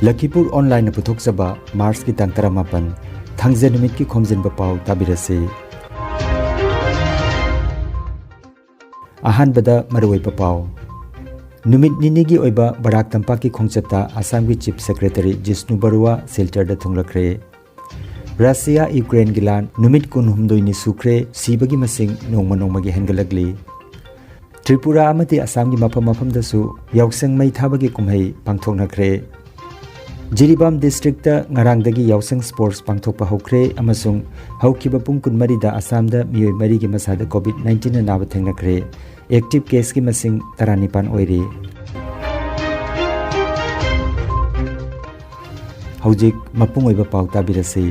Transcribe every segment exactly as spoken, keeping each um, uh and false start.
ꯂꯈꯤꯄꯨꯔ ꯑꯣꯟꯂꯥꯏꯟꯅ ꯄꯨꯊꯣꯛꯆꯕ ꯃꯥꯔꯆꯀꯤ ꯇꯥꯡ ꯇꯔꯥꯃꯥꯄꯟ, ꯊꯥꯡꯖ ꯅꯨꯃꯤꯠꯀꯤ ꯈꯣꯝꯖꯤꯟꯕ ꯄꯥꯎ ꯇꯥꯕꯤꯔꯁꯤ꯫ ꯑꯍꯥꯟꯕꯗ ꯃꯔꯨꯑꯣꯏꯕ ꯄꯥꯎ꯫ ꯅꯨꯃꯤꯠ ꯅꯤꯅꯤꯒꯤ ꯑꯣꯏꯕ ꯕꯔꯥꯛ ꯇꯝꯄꯥꯛꯀꯤ ꯈꯣꯡꯆꯠꯇ ꯑꯁꯥꯝꯒꯤ ꯆꯤꯐ ꯁꯦꯀ꯭ꯔꯦꯇꯔꯤ ꯖꯤꯁꯅꯨ ꯕꯔꯨꯋꯥ ꯁꯤꯜꯆꯔꯗ ꯊꯨꯡꯂꯈ꯭ꯔꯦ꯫ ꯔꯁꯤꯌꯥ ꯌꯨꯀ꯭ꯔꯦꯟꯒꯤ ꯂꯥꯟ ꯅꯨꯃꯤꯠ ꯀꯨꯟꯍꯨꯝꯗꯣꯏꯅꯤ ꯁꯨꯈ꯭ꯔꯦ, ꯁꯤꯕꯒꯤ ꯃꯁꯤꯡ ꯅꯣꯡꯃ ꯅꯣꯡꯃꯒꯤ ꯍꯦꯟꯒꯠꯂꯛꯂꯤ꯫ ꯇ꯭ꯔꯤꯄꯨꯔꯥ ꯑꯃꯗꯤ ꯑꯁꯥꯝꯒꯤ ꯃꯐꯝ ꯃꯐꯝꯗꯁꯨ ꯌꯥꯎꯁꯪ ꯃꯩ ꯊꯥꯕꯒꯤ ꯀꯨꯝꯍꯩ ꯄꯥꯡꯊꯣꯛꯅꯈ꯭ꯔꯦ꯫ ꯖꯤꯔꯤꯕꯥꯝ ꯗꯤꯁꯇ꯭ꯔꯤꯛꯇ ꯉꯔꯥꯡꯗꯒꯤ ꯌꯥꯎꯁꯪ ꯁ꯭ꯄꯣꯔꯠꯁ ꯄꯥꯡꯊꯣꯛꯄ ꯍꯧꯈ꯭ꯔꯦ ꯑꯃꯁꯨꯡ ꯍꯧꯈꯤꯕ ꯄꯨꯡ ꯀꯨꯟꯃꯔꯤꯗ ꯑꯁꯥꯝꯗ ꯃꯤꯑꯣꯏ ꯃꯔꯤꯒꯤ ꯃꯁꯥꯗ ꯀꯣꯚꯤꯗ ꯅꯥꯏꯟꯇꯤꯟꯅ ꯅꯥꯕ ꯊꯦꯡꯅꯈ꯭ꯔꯦ꯫ ꯑꯦꯛꯇꯤꯚ ꯀꯦꯁꯀꯤ ꯃꯁꯤꯡ ꯇꯔꯥꯅꯤꯄꯥꯟ ꯑꯣꯏꯔꯤ꯫ ꯍꯧꯖꯤꯛ ꯃꯄꯨꯡ ꯑꯣꯏꯕ ꯄꯥꯎ ꯇꯥꯕꯤꯔꯁꯤ꯫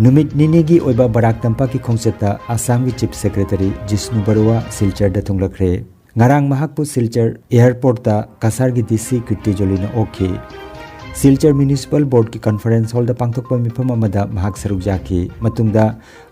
ꯅꯨꯃꯤꯠ ꯅꯤꯅꯤꯒꯤ ꯑꯣꯏꯕ ꯕꯔꯥꯛ ꯇꯝꯄꯥꯛꯀꯤ ꯈꯣꯡꯆꯠꯇ ꯑꯁꯥꯝꯒꯤ ꯆꯤꯐ ꯁꯦꯀ꯭ꯔꯦꯇꯔꯤ ꯖꯤꯁꯅꯨ ꯕꯔꯨꯋꯥ ꯁꯤꯜꯆꯔꯗ ꯊꯨꯡꯂꯈ꯭ꯔꯦ꯫ ꯉꯔꯥꯡ ꯃꯍꯥꯛꯄꯨ ꯁꯤꯜꯆꯔ ꯑꯦꯌꯔꯄꯣꯔꯠꯇ ꯀꯁꯥꯔꯒꯤ ꯗꯤ ꯁꯤ ꯀꯤꯔꯇꯤ ꯖꯣꯂꯤꯅ ꯑꯣꯛꯈꯤ꯫ ꯁꯤꯜꯆꯔ ꯃ꯭ꯌꯨꯅꯤꯁꯤꯄꯥꯜ ꯕꯣꯔꯗꯀꯤ ꯀꯟꯐꯔꯦꯟꯁ ꯍꯣꯜꯗ ꯄꯥꯡꯊꯣꯛꯄ ꯃꯤꯐꯝ ꯑꯃꯗ ꯃꯍꯥꯛ ꯁꯔꯨꯛ ꯌꯥꯈꯤ꯫ ꯃꯇꯨꯡꯗ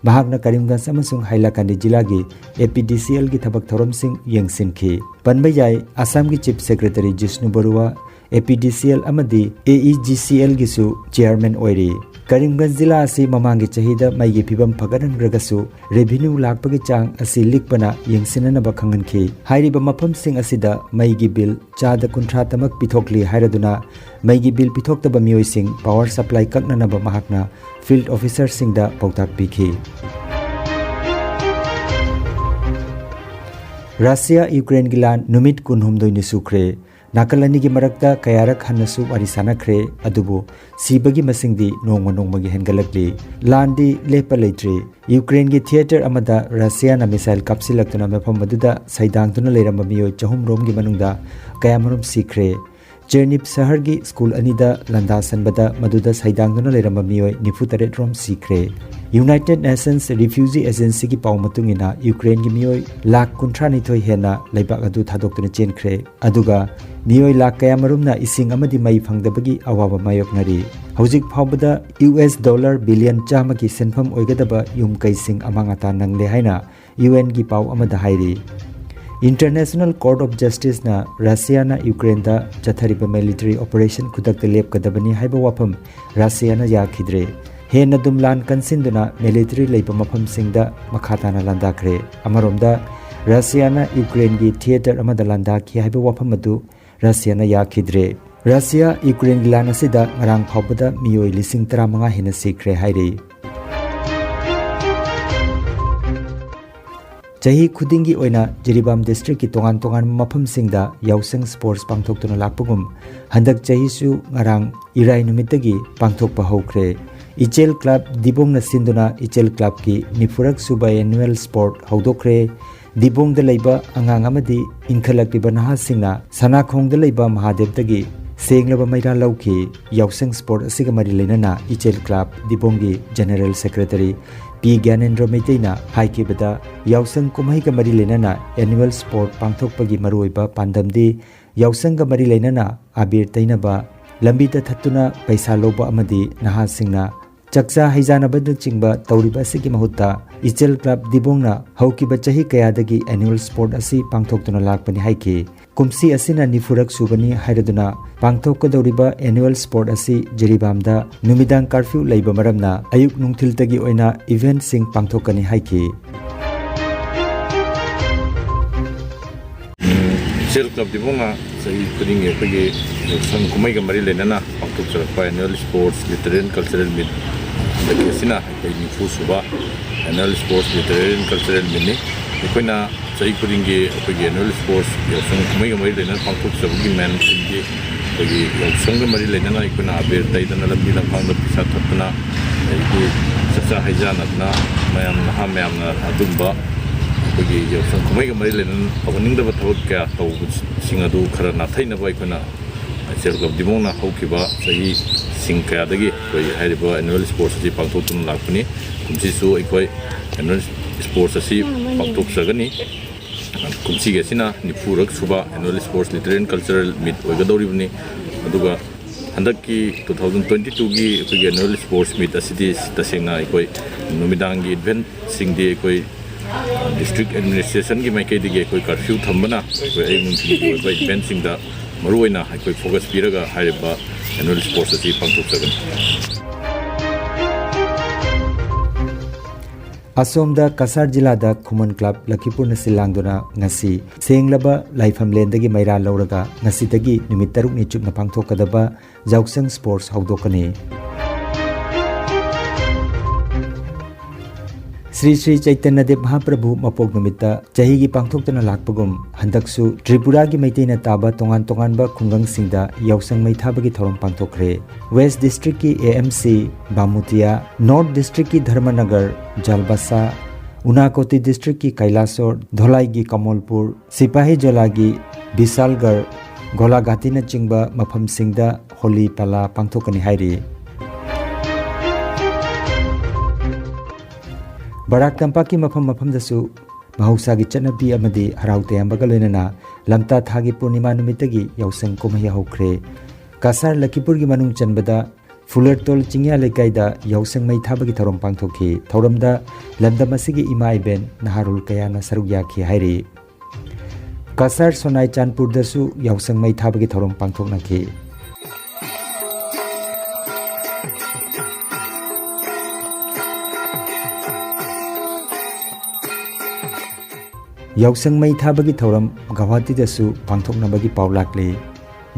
ꯃꯍꯥꯛꯅ ꯀꯔꯤꯝꯒꯟꯖ ꯑꯃꯁꯨꯡ ꯍꯥꯏꯂꯥꯀꯥꯟꯗꯤ ꯖꯤꯂꯥꯒꯤ ꯑꯦ ꯄꯤ ꯗꯤ ꯁꯤ ꯑꯦꯜꯒꯤ ꯊꯕꯛ ꯊꯧꯔꯝꯁꯤꯡ ꯌꯦꯡꯁꯤꯟꯈꯤ꯫ ꯄꯟꯕ ꯌꯥꯏ, ꯑꯁꯥꯝꯒꯤ ꯆꯤꯐ ꯁꯦꯀ꯭ꯔꯦꯇꯔꯤ ꯖꯤꯁꯅꯨ ꯕꯔꯨꯋꯥ ꯑꯦ ꯄꯤ ꯗꯤ ꯁꯤ ꯑꯦꯜ ꯑꯃꯗꯤ ꯑꯦ ꯏ ꯖꯤ ꯁꯤ ꯑꯦꯜꯒꯤꯁꯨ ꯆꯤꯌꯔꯃꯦꯟ ꯑꯣꯏꯔꯤ꯫ ꯀꯔꯤꯝꯒꯟꯖ ꯖꯤꯂꯥ ꯑꯁꯤ ꯃꯃꯥꯡꯒꯤ ꯆꯍꯤꯗ ꯃꯩꯒꯤ ꯐꯤꯕꯝ ꯐꯒꯠꯍꯟꯈ꯭ꯔꯒꯁꯨ, ꯔꯦꯚꯤꯅ꯭ꯌꯨ ꯂꯥꯛꯄꯒꯤ ꯆꯥꯡ ꯑꯁꯤ ꯂꯤꯛꯄꯅ ꯌꯦꯡꯁꯤꯟꯅꯅꯕ ꯈꯪꯍꯟꯈꯤ꯫ ꯍꯥꯏꯔꯤꯕ ꯃꯐꯝꯁꯤꯡ ꯑꯁꯤꯗ ꯃꯩꯒꯤ ꯕꯤꯜ ꯆꯥꯗ ꯀꯨꯟꯊ꯭ꯔꯥ ꯇꯃꯛ ꯄꯤꯊꯣꯛꯂꯤ ꯍꯥꯏꯔꯗꯨꯅ, ꯃꯩꯒꯤ ꯕꯤꯜ ꯄꯤꯊꯣꯛꯇꯕ ꯃꯤꯑꯣꯏꯁꯤꯡ ꯄꯥꯋꯔ ꯁꯄ꯭ꯂꯥꯏ ꯀꯛꯅꯅꯕ ꯃꯍꯥꯛꯅ ꯐꯤꯜꯗ ꯑꯣꯐꯤꯁꯔꯁꯤꯡꯗ ꯄꯥꯎꯇꯥꯛ ꯄꯤꯈꯤ꯫ ꯔꯁꯤꯌꯥ ꯌꯨꯀ꯭ꯔꯦꯟꯒꯤ ꯂꯥꯟ ꯅꯨꯃꯤꯠ ꯀꯨꯟꯍꯨꯝꯗꯣꯏꯅꯤ ꯁꯨꯈ꯭ꯔꯦ꯫ ꯅꯥꯀꯜ ꯑꯅꯤꯒꯤ ꯃꯔꯛꯇ ꯀꯌꯥꯔꯛ ꯍꯟꯅꯁꯨ ꯋꯥꯔꯤ ꯁꯥꯟꯅꯈ꯭ꯔꯦ, ꯑꯗꯨꯕꯨ ꯁꯤꯕꯒꯤ ꯃꯁꯤꯡꯗꯤ ꯅꯣꯡꯃ ꯅꯣꯡꯃꯒꯤ ꯍꯦꯟꯒꯠꯂꯛꯂꯤ꯫ ꯂꯥꯟꯗꯤ ꯂꯦꯞꯄ ꯂꯩꯇ꯭ꯔꯤ꯫ ꯌꯨꯀ꯭ꯔꯦꯟꯒꯤ ꯊꯤꯌꯦꯇꯔ ꯑꯃꯗ ꯔꯁꯤꯌꯥꯅ ꯃꯤꯁꯥꯏꯜ ꯀꯥꯞꯁꯤꯜꯂꯛꯇꯨꯅ ꯃꯐꯝ ꯑꯗꯨꯗ ꯁꯩꯗꯥꯡꯗꯨꯅ ꯂꯩꯔꯝꯕ ꯃꯤꯑꯣꯏ ꯆꯍꯨꯝ ꯔꯣꯝꯒꯤ ꯃꯅꯨꯡꯗ ꯀꯌꯥꯃꯔꯨꯝ ꯁꯤꯈ꯭ꯔꯦ꯫ ꯆꯦꯔꯅꯤꯞ ꯁꯍꯔꯒꯤ ꯁ꯭ꯀꯨꯜ ꯑꯅꯤꯗ ꯂꯥꯟꯗꯥꯁꯟꯕꯗ ꯃꯗꯨꯗ ꯁꯩꯗꯥꯡꯗꯨꯅ ꯂꯩꯔꯝꯕ ꯃꯤꯑꯣꯏ ꯅꯤꯐꯨ ꯇꯔꯦꯠ ꯔꯣꯝ ꯁꯤꯈ꯭ꯔꯦ꯫ ꯌꯨꯅꯥꯏꯇꯦꯗ ꯅꯦꯁꯟꯁ ꯔꯤꯐ꯭ꯌꯨꯖꯤ ꯑꯦꯖꯦꯟꯁꯤꯒꯤ ꯄꯥꯎ ꯃꯇꯨꯡ ꯏꯟꯅ, ꯌꯨꯀ꯭ꯔꯦꯟꯒꯤ ꯃꯤꯑꯣꯏ ꯂꯥꯈ ꯀꯨꯟꯊ꯭ꯔꯥ ꯅꯤꯊꯣꯏ ꯍꯦꯟꯅ ꯂꯩꯕꯥꯛ ꯑꯗꯨ ꯊꯥꯗꯣꯛꯇꯨꯅ ꯆꯦꯟꯈ꯭ꯔꯦ꯫ ꯑꯗꯨꯒ ꯃꯤꯑꯣꯏ ꯂꯥꯈ ꯀꯌꯥꯃꯔꯨꯝꯅ ꯏꯁꯤꯡ ꯑꯃꯗꯤ ꯃꯩ ꯐꯪꯗꯕꯒꯤ ꯑꯋꯥꯕ ꯃꯥꯌꯣꯛꯅꯔꯤ꯫ ꯍꯧꯖꯤꯛ ꯐꯥꯎꯕꯗ ꯌꯨ ꯑꯦꯁ ꯗꯣꯂꯔ ꯕꯤꯂꯤꯌꯟ ꯆꯥꯝꯃꯒꯤ ꯁꯦꯟꯐꯝ ꯑꯣꯏꯒꯗꯕ ꯌꯨꯝ ꯀꯩꯁꯤꯡ ꯑꯃꯥꯡ ꯑꯇꯥ ꯅꯪꯂꯦ ꯍꯥꯏꯅ ꯌꯨ ꯑꯦꯟꯒꯤ ꯄꯥꯎ ꯑꯃꯗ ꯍꯥꯏꯔꯤ꯫ International Court of Justiceꯅ ꯔꯁꯤꯌꯥꯅ ꯌꯨꯀ꯭ꯔꯦꯟꯗ ꯆꯠꯊꯔꯤꯕ military operation ꯈꯨꯗꯛꯇ ꯂꯦꯞꯀꯗꯕꯅꯤ ꯍꯥꯏꯕ ꯋꯥꯐꯝ ꯔꯁꯤꯌꯥꯅ ꯌꯥꯈꯤꯗ꯭ꯔꯦ꯫ ꯍꯦꯟꯅ ꯑꯗꯨꯝ ꯂꯥꯟ ꯀꯟꯁꯤꯟꯗꯨꯅ military ꯂꯩꯕ ꯃꯐꯝꯁꯤꯡꯗ ꯃꯈꯥ ꯇꯥꯅ ꯂꯥꯟꯗꯥꯈ꯭ꯔꯦ꯫ ꯑꯃꯔꯣꯝꯗ, ꯔꯁꯤꯌꯥꯅ ꯌꯨꯀ꯭ꯔꯦꯟꯒꯤ theatre ꯑꯃꯗ ꯂꯥꯟꯗꯥꯈꯤ ꯍꯥꯏꯕ ꯋꯥꯐꯝ ꯑꯗꯨ ꯔꯁꯤꯌꯥꯅ ꯌꯥꯈꯤꯗ꯭ꯔꯦ꯫ ꯔꯁꯤꯌꯥ ꯌꯨꯀ꯭ꯔꯦꯟꯒꯤ ꯂꯥꯟ ꯑꯁꯤꯗ ꯉꯔꯥꯡ ꯐꯥꯎꯕꯗ ꯃꯤꯑꯣꯏ ꯂꯤꯁꯤꯡ ꯇꯔꯥꯃꯉꯥ ꯍꯦꯟꯅ ꯁꯤꯈ꯭ꯔꯦ ꯍꯥꯏꯔꯤ꯫ ꯆꯍꯤ ꯈꯨꯗꯤꯡꯒꯤ ꯑꯣꯏꯅ ꯖꯤꯔꯤꯕꯥꯝ districtꯀꯤ ꯇꯣꯉꯥꯟ ꯇꯣꯉꯥꯟꯕ ꯃꯐꯝꯁꯤꯡꯗ ꯌꯥꯎꯁꯪ sports ꯄꯥꯡꯊꯣꯛꯇꯨꯅ ꯂꯥꯛꯄꯒꯨꯝ, ꯍꯟꯗꯛ ꯆꯍꯤꯁꯨ ꯉꯔꯥꯡ ꯏꯔꯥꯏ ꯅꯨꯃꯤꯠꯇꯒꯤ ꯄꯥꯡꯊꯣꯛꯄ ꯍꯧꯈ꯭ꯔꯦ꯫ ꯏꯆꯦꯜ club ꯗꯤꯕꯣꯡꯅ ꯁꯤꯟꯗꯨꯅ ꯏꯆꯦꯜ clubꯀꯤ ꯅꯤꯐꯨꯔꯛ ꯁꯨꯕ annual sport ꯍꯧꯗꯣꯛꯈ꯭ꯔꯦ꯫ ꯗꯤꯕꯣꯡꯗ ꯂꯩꯕ ꯑꯉꯥꯡ ꯑꯃꯗꯤ ꯏꯟꯈꯠꯂꯛꯂꯤꯕ ꯅꯍꯥꯁꯤꯡꯅ ꯁꯅꯥꯈꯣꯡꯗ ꯂꯩꯕ ꯃꯍꯥꯗꯦꯕꯇꯒꯤ ꯁꯦꯡꯂꯕ ꯃꯩꯔꯥ ꯂꯧꯈꯤ꯫ ꯌꯥꯎꯁꯪ sport ꯑꯁꯤꯒ ꯃꯔꯤ ꯂꯩꯅꯅ ꯏꯆꯦꯜ club ꯗꯤꯕꯣꯡꯒꯤ general secretary ꯄꯤ ꯒ꯭ꯌꯥꯅꯦꯟꯗ꯭ꯔ ꯃꯩꯇꯩꯅ ꯍꯥꯏꯈꯤꯕꯗ, ꯌꯥꯎꯁꯪ ꯀꯨꯝꯍꯩꯒ ꯃꯔꯤ ꯂꯩꯅꯅ annual sport ꯄꯥꯡꯊꯣꯛꯄꯒꯤ ꯃꯔꯨꯑꯣꯏꯕ ꯄꯥꯟꯗꯝꯗꯤ ꯌꯥꯎꯁꯪꯒ ꯃꯔꯤ ꯂꯩꯅꯅ ꯑꯕꯤꯔ ꯇꯩꯅꯕ, ꯂꯝꯕꯤꯗ ꯊꯠꯇꯨꯅ ꯄꯩꯁꯥ ꯂꯧꯕ ꯑꯃꯗꯤ ꯅꯍꯥꯁꯤꯡꯅ ꯆꯥꯛꯆꯥ ꯍꯩꯖꯥꯟꯅꯕꯅꯆꯤꯡꯕ ꯇꯧꯔꯤꯕ ꯑꯁꯤꯒꯤ ꯃꯍꯨꯠꯇ ꯏꯆꯦꯜ club ꯗꯤꯕꯣꯡꯅ ꯍꯧꯈꯤꯕ ꯆꯍꯤ ꯀꯌꯥꯗꯒꯤ annual sport ꯑꯁꯤ ꯄꯥꯡꯊꯣꯛꯇꯨꯅ ꯂꯥꯛꯄꯅꯤ ꯍꯥꯏꯈꯤ꯫ ꯀꯨꯝꯁꯤ ꯑꯁꯤꯅ ꯅꯤꯐꯨꯔꯛ ꯁꯨꯕꯅꯤ ꯍꯥꯏꯔꯗꯨꯅ ꯄꯥꯡꯊꯣꯛꯀꯗꯧꯔꯤꯕ annual sport ꯑꯁꯤ ꯖꯤꯔꯤꯕꯥꯝꯗ ꯅꯨꯃꯤꯗꯥꯡ curfew ꯂꯩꯕ ꯃꯔꯝꯅ ꯑꯌꯨꯛ ꯅꯨꯡꯊꯤꯜꯗꯒꯤ ꯑꯣꯏꯅ eventꯁꯤꯡ ꯄꯥꯡꯊꯣꯛꯀꯅꯤ ꯍꯥꯏꯈꯤ꯫ ꯏꯆꯦꯜ club ꯗꯤꯕꯣꯡꯅ ꯆꯍꯤ ꯈꯨꯗꯤꯡꯒꯤ ꯑꯩꯈꯣꯏꯒꯤ ꯌꯥꯎꯁꯪ ꯀꯨꯝꯍꯩꯒ ꯃꯔꯤ ꯂꯩꯅꯅ ꯄꯥꯡꯊꯣꯛꯆꯔꯛꯄ annual sports literary and cultural meet ꯍꯟꯗꯛꯀꯤ ꯑꯁꯤꯅ ꯑꯩꯈꯣꯏ ꯅꯤꯐꯨ ꯁꯨꯕ annual sports literary and cultural meetꯅꯤ꯫ ꯑꯩꯈꯣꯏꯅ ꯆꯍꯤ ꯈꯨꯗꯤꯡꯒꯤ ꯑꯩꯈꯣꯏꯒꯤ annual sports ꯌꯥꯎꯁꯪ ꯀꯨꯝꯍꯩꯒ ꯃꯔꯤ ꯂꯩꯅꯅ ꯄꯥꯡꯊꯣꯛꯆꯕꯒꯤ ꯃꯌꯥꯝꯁꯤꯡꯗꯤ ꯑꯩꯈꯣꯏꯒꯤ ꯌꯥꯎꯁꯪꯒ ꯃꯔꯤ ꯂꯩꯅꯅ ꯑꯩꯈꯣꯏꯅ ꯑꯕꯦꯔ ꯇꯩꯗꯅ ꯂꯝꯕꯤ ꯂꯝꯈꯥꯡꯗ ꯄꯩꯁꯥ ꯊꯠꯇꯅ ꯑꯗꯒꯤ ꯆꯥꯛꯆꯥ ꯍꯩꯖꯥꯟꯅꯗꯅ ꯃꯌꯥꯝ ꯅꯍꯥ ꯃꯌꯥꯝꯅ ꯑꯗꯨꯝꯕ ꯑꯩꯈꯣꯏꯒꯤ ꯌꯥꯎꯁꯪ ꯀꯨꯝꯍꯩꯒ ꯃꯔꯤ ꯂꯩꯅꯅ ꯇꯧꯍꯟꯅꯤꯡꯗꯕ ꯊꯕꯛ ꯀꯌꯥ ꯇꯧꯕꯁꯤꯡ ꯑꯗꯨ ꯈꯔ ꯅꯥꯊꯩꯅꯕ ꯑꯩꯈꯣꯏꯅ ꯏꯆꯦꯜ club ꯗꯤꯕꯣꯡꯅ ꯍꯧꯈꯤꯕ ꯆꯍꯤꯁꯤꯡ ꯀꯌꯥꯗꯒꯤ ꯑꯩꯈꯣꯏ ꯍꯥꯏꯔꯤꯕ annual sports ꯑꯁꯤ ꯄꯥꯡꯊꯣꯛꯇꯨꯅ ꯂꯥꯛꯄꯅꯤ꯫ ꯀꯨꯝꯁꯤꯁꯨ ꯑꯩꯈꯣꯏ annual sports ꯑꯁꯤ ꯄꯥꯡꯊꯣꯛꯆꯒꯅꯤ꯫ ꯀꯨꯝꯁꯤꯒꯤ ꯑꯁꯤꯅ ꯅꯤꯐꯨꯔꯛ ꯁꯨꯕ annual sports literary and cultural meet ꯑꯣꯏꯒꯗꯧꯔꯤꯕꯅꯤ꯫ ꯑꯗꯨꯒ ꯍꯟꯗꯛꯀꯤ two thousand twenty twoꯒꯤ ꯑꯩꯈꯣꯏꯒꯤ annual sports meet ꯑꯁꯤꯗꯤ ꯇꯁꯦꯡꯅ ꯑꯩꯈꯣꯏ ꯅꯨꯃꯤꯗꯥꯡꯒꯤ eventꯁꯤꯡꯗꯤ ꯑꯩꯈꯣꯏ ꯗꯤꯁꯇ꯭ꯔꯤꯛ ꯑꯦꯗꯃꯤꯅꯤꯁꯇ꯭ꯔꯦꯁꯟꯒꯤ ꯃꯥꯏꯀꯩꯗꯒꯤ ꯑꯩꯈꯣꯏ ꯀꯔꯐ꯭ꯌꯨ ꯊꯝꯕꯅ ꯑꯩꯈꯣꯏ ꯑꯌꯨꯛ ꯅꯨꯡꯊꯤꯜꯒꯤ ꯑꯣꯏꯕ ꯏꯚꯦꯟꯁꯤꯡꯗ ꯃꯔꯨꯑꯣꯏꯅ ꯑꯩꯈꯣꯏ ꯐꯣꯀꯁ ꯄꯤꯔꯒ ꯍꯥꯏꯔꯤꯕ ꯑꯦꯅꯨꯋꯦꯜ ꯁ꯭ꯄꯣꯔꯠꯁ ꯑꯁꯤ ꯄꯥꯡꯊꯣꯛꯆꯒꯅꯤ꯫ ꯑꯁꯣꯝꯗ ꯀꯁꯥꯔ ꯖꯤꯂꯥꯗ ꯈꯨꯃꯟ ꯀ꯭ꯂꯕ ꯂꯈꯤꯄꯨꯔꯅ ꯁꯤꯜ ꯂꯥꯡꯗꯨꯅ ꯉꯁꯤ ꯁꯦꯡꯂꯕ ꯂꯥꯏꯐꯝꯂꯦꯟꯗꯒꯤ ꯃꯩꯔꯥ ꯂꯧꯔꯒ ꯉꯁꯤꯗꯒꯤ ꯅꯨꯃꯤꯠ ꯇꯔꯨꯛꯅꯤ ꯆꯨꯞꯅ ꯄꯥꯡꯊꯣꯛꯀꯗꯕ ꯌꯥꯎꯁꯪ ꯁ꯭ꯄꯣꯔꯠꯁ ꯍꯧꯗꯣꯛꯀꯅꯤ꯫ ꯁ꯭ꯔꯤ ꯁ꯭ꯔꯤ ꯆꯩꯇꯟꯌꯗꯦꯕ ꯃꯍꯥꯄ꯭ꯔꯚꯨ ꯃꯄꯣꯛ ꯅꯨꯃꯤꯠꯇ ꯆꯍꯤꯒꯤ ꯄꯥꯡꯊꯣꯛꯇꯨꯅ ꯂꯥꯛꯄꯒꯨꯝ ꯍꯟꯗꯛꯁꯨ ꯇ꯭ꯔꯤꯄꯨꯔꯥꯒꯤ ꯃꯩꯇꯩꯅ ꯇꯥꯕ ꯇꯣꯉꯥꯟ ꯇꯣꯉꯥꯟꯕ ꯈꯨꯡꯒꯪꯁꯤꯡꯗ ꯌꯥꯎꯁꯪ ꯃꯩ ꯊꯥꯕꯒꯤ ꯊꯧꯔꯝ ꯄꯥꯡꯊꯣꯛꯈ꯭ꯔꯦ꯫ ꯋꯦꯁ ꯗꯤꯁꯇ꯭ꯔꯤꯛꯀꯤ ꯑꯦ ꯑꯦꯝ ꯁꯤ ꯕꯥꯃꯨꯇꯤꯌꯥ, ꯅꯣꯔꯠ ꯗꯤꯁꯇ꯭ꯔꯤꯛꯀꯤ ꯙꯔꯃꯅꯒꯔ, ꯖꯥꯜꯕꯥꯁꯥ, ꯎꯅꯥꯀꯣꯇꯤ ꯗꯤꯁꯇ꯭ꯔꯤꯛꯀꯤ ꯀꯩꯂꯥꯁꯣꯔ, ꯙꯣꯂꯥꯏꯒꯤ ꯀꯃꯜꯄꯨꯔ, ꯁꯤꯄꯥꯍꯤ ꯖꯣꯂꯥꯒꯤ ꯕꯤꯁꯥꯜꯒꯔ, ꯒꯣꯂꯥꯘꯥꯇꯤꯅꯆꯤꯡꯕ ꯃꯐꯝꯁꯤꯡꯗ ꯍꯣꯂꯤ ꯄꯥꯂꯥ ꯄꯥꯡꯊꯣꯛꯀꯅꯤ ꯍꯥꯏꯔꯤ꯫ ꯕꯔꯥꯛ ꯇꯝꯄꯥꯛꯀꯤ ꯃꯐꯝ ꯃꯐꯝꯗꯁꯨ ꯃꯍꯧꯁꯥꯒꯤ ꯆꯠꯅꯕꯤ ꯑꯃꯗꯤ ꯍꯔꯥꯎ ꯇꯌꯥꯝꯕꯒ ꯂꯣꯏꯅꯅ ꯂꯝꯇꯥ ꯊꯥꯒꯤ ꯄꯨꯔꯅꯤꯃꯥ ꯅꯨꯃꯤꯠꯇꯒꯤ ꯌꯥꯎꯁꯪ ꯀꯨꯝꯍꯩ ꯍꯧꯈ꯭ꯔꯦ꯫ ꯀꯁꯥꯔ ꯂꯈꯤꯄꯨꯔꯒꯤ ꯃꯅꯨꯡ ꯆꯟꯕꯗ ꯐꯨꯂꯔꯇꯣꯜ ꯆꯤꯡꯌꯥ ꯂꯩꯀꯥꯏꯗ ꯌꯥꯎꯁꯪ ꯃꯩ ꯊꯥꯕꯒꯤ ꯊꯧꯔꯝ ꯄꯥꯡꯊꯣꯛꯈꯤ꯫ ꯊꯧꯔꯝꯗ ꯂꯝꯗꯝ ꯑꯁꯤꯒꯤ ꯏꯃꯥ ꯏꯕꯦꯟ ꯅꯍꯥꯔꯣꯜ ꯀꯌꯥꯅ ꯁꯔꯨꯛ ꯌꯥꯈꯤ ꯍꯥꯏꯔꯤ꯫ ꯀꯁꯥꯔ ꯁꯣꯅꯥꯏ ꯆꯥꯟꯄꯨꯔꯗꯁꯨ ꯌꯥꯎꯁꯪ ꯃꯩ ꯊꯥꯕꯒꯤ ꯊꯧꯔꯝ ꯄꯥꯡꯊꯣꯛꯅꯈꯤ꯫ ꯌꯥꯎꯁꯪ ꯃꯩ ꯊꯥꯕꯒꯤ ꯊꯧꯔꯝ ꯒꯧꯍꯥꯇꯤꯗꯁꯨ ꯄꯥꯡꯊꯣꯛꯅꯕꯒꯤ ꯄꯥꯎ ꯂꯥꯛꯂꯤ꯫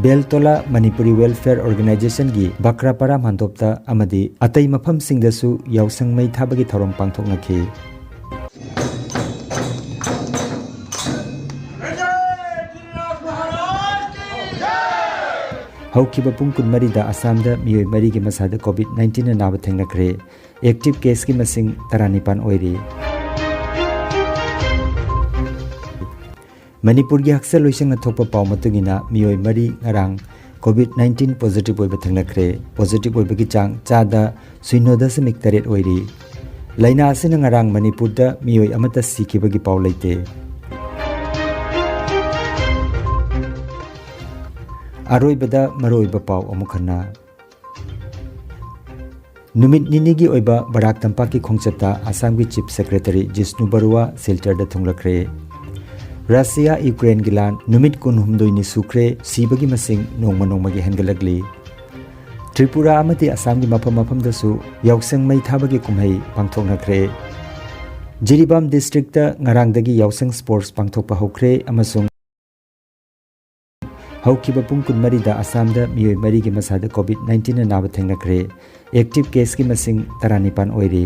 ꯕꯦꯜꯇꯣꯂꯥ ꯃꯅꯤꯄꯨꯔꯤ ꯋꯦꯜꯐꯤꯌꯔ ꯑꯣꯔꯒꯅꯥꯏꯖꯦꯁꯟꯒꯤ ꯕꯀ꯭ꯔꯥꯄꯥꯔꯥ ꯃꯥꯟꯗꯣꯞꯇ ꯑꯃꯗꯤ ꯑꯇꯩ ꯃꯐꯝꯁꯤꯡꯗꯁꯨ ꯌꯥꯎꯁꯪ ꯃꯩ ꯊꯥꯕꯒꯤ ꯊꯧꯔꯝ ꯄꯥꯡꯊꯣꯛꯅꯈꯤ꯫ ꯍꯧꯈꯤꯕ ꯄꯨꯡ ꯀꯨꯟꯃꯔꯤꯗ ꯑꯁꯥꯝꯗ ꯃꯤꯑꯣꯏ ꯃꯔꯤꯒꯤ ꯃꯁꯥꯗ ꯀꯣꯚꯤꯗ ꯅꯥꯏꯟꯇꯤꯟꯅ ꯅꯥꯕ ꯊꯦꯡꯅꯈ꯭ꯔꯦ꯫ ꯑꯦꯛꯇꯤꯚ ꯀꯦꯁꯀꯤ ꯃꯁꯤꯡ ꯇꯔꯥꯅꯤꯄꯥꯟ ꯑꯣꯏꯔꯤ꯫ ꯃꯅꯤꯄꯨꯔꯒꯤ ꯍꯛꯁꯦꯜ ꯂꯣꯏꯁꯪꯅ ꯊꯣꯛꯄ ꯄꯥꯎ ꯃꯇꯨꯡ ꯏꯟꯅ ꯃꯤꯑꯣꯏ ꯃꯔꯤ ꯉꯔꯥꯡ ꯀꯣꯚꯤꯗ ꯅꯥꯏꯟꯇꯤꯟ ꯄꯣꯖꯤꯇꯤꯚ ꯑꯣꯏꯕ ꯊꯦꯡꯅꯈ꯭ꯔꯦ꯫ ꯄꯣꯖꯤꯇꯤꯚ ꯑꯣꯏꯕꯒꯤ ꯆꯥꯡ ꯆꯥꯗ ꯁꯤꯅꯣ ꯗꯁꯃꯤꯛ ꯇꯔꯦꯠ ꯑꯣꯏꯔꯤ꯫ ꯂꯥꯏꯅꯥ ꯑꯁꯤꯅ ꯉꯔꯥꯡ ꯃꯅꯤꯄꯨꯔꯗ ꯃꯤꯑꯣꯏ ꯑꯃꯠꯇ ꯁꯤꯈꯤꯕꯒꯤ ꯄꯥꯎ ꯂꯩꯇꯦ꯫ ꯑꯔꯣꯏꯕꯗ ꯃꯔꯨꯑꯣꯏꯕ ꯄꯥꯎ ꯑꯃꯨꯛ ꯍꯟꯅ꯫ ꯅꯨꯃꯤꯠ ꯅꯤꯅꯤꯒꯤ ꯑꯣꯏꯕ ꯕꯔꯥꯛ ꯇꯝꯄꯥꯛꯀꯤ ꯈꯣꯡꯆꯠꯇ ꯑꯁꯥꯝꯒꯤ Chief Secretary ꯖꯤꯁꯅꯨ ꯕꯔꯨꯋꯥ ꯁꯤꯜꯆꯔꯗ ꯊꯨꯡꯂꯛꯈ꯭ꯔꯦ꯫ ꯔꯁꯤꯌꯥ ꯌꯨꯀ꯭ꯔꯦꯟꯒꯤ ꯂꯥꯟ ꯅꯨꯃꯤꯠ ꯀꯨꯟꯍꯨꯝꯗꯣꯏꯅꯤ ꯁꯨꯈ꯭ꯔꯦ, ꯁꯤꯕꯒꯤ ꯃꯁꯤꯡ ꯅꯣꯡꯃ ꯅꯣꯡꯃꯒꯤ ꯍꯦꯟꯒꯠꯂꯛꯂꯤ꯫ ꯇ꯭ꯔꯤꯄꯨꯔꯥ ꯑꯃꯗꯤ ꯑꯁꯥꯝꯒꯤ ꯃꯐꯝ ꯃꯐꯝꯗꯁꯨ ꯌꯥꯎꯁꯪ ꯃꯩ ꯊꯥꯕꯒꯤ ꯀꯨꯝꯍꯩ ꯄꯥꯡꯊꯣꯛꯅꯈ꯭ꯔꯦ꯫ ꯖꯤꯔꯤꯕꯥꯝ ꯗꯤꯁꯇ꯭ꯔꯤꯛꯇ ꯉꯔꯥꯡꯗꯒꯤ ꯌꯥꯎꯁꯪ ꯁ꯭ꯄꯣꯔꯠꯁ ꯄꯥꯡꯊꯣꯛꯄ ꯍꯧꯈ꯭ꯔꯦ ꯑꯃꯁꯨꯡ ꯍꯧꯈꯤꯕ ꯄꯨꯡ ꯀꯨꯟꯃꯔꯤꯗ ꯑꯁꯥꯝꯗ ꯃꯤꯑꯣꯏ ꯃꯔꯤꯒꯤ ꯃꯁꯥꯗ COVID nineteen ꯅꯥꯕ ꯊꯦꯡꯅꯈ꯭ꯔꯦ꯫ ꯑꯦꯛꯇꯤꯚ ꯀꯦꯁꯀꯤ ꯃꯁꯤꯡ ꯇꯔꯥꯅꯤꯄꯥꯟ ꯑꯣꯏꯔꯤ꯫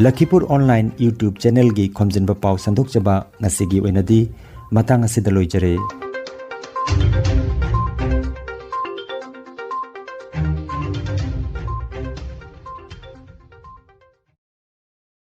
ꯂꯈꯤꯄꯨꯔ ꯑꯣꯟꯂꯥꯏꯟ YouTube ꯆꯦꯅꯦꯜꯒꯤ ꯈꯣꯝꯖꯤꯟꯕ ꯄꯥꯎ ꯁꯟꯗꯣꯛꯆꯕ ꯉꯁꯤꯒꯤ ꯑꯣꯏꯅꯗꯤ ꯃꯇꯥꯡ ꯑꯁꯤꯗ ꯂꯣꯏꯖꯔꯦ꯫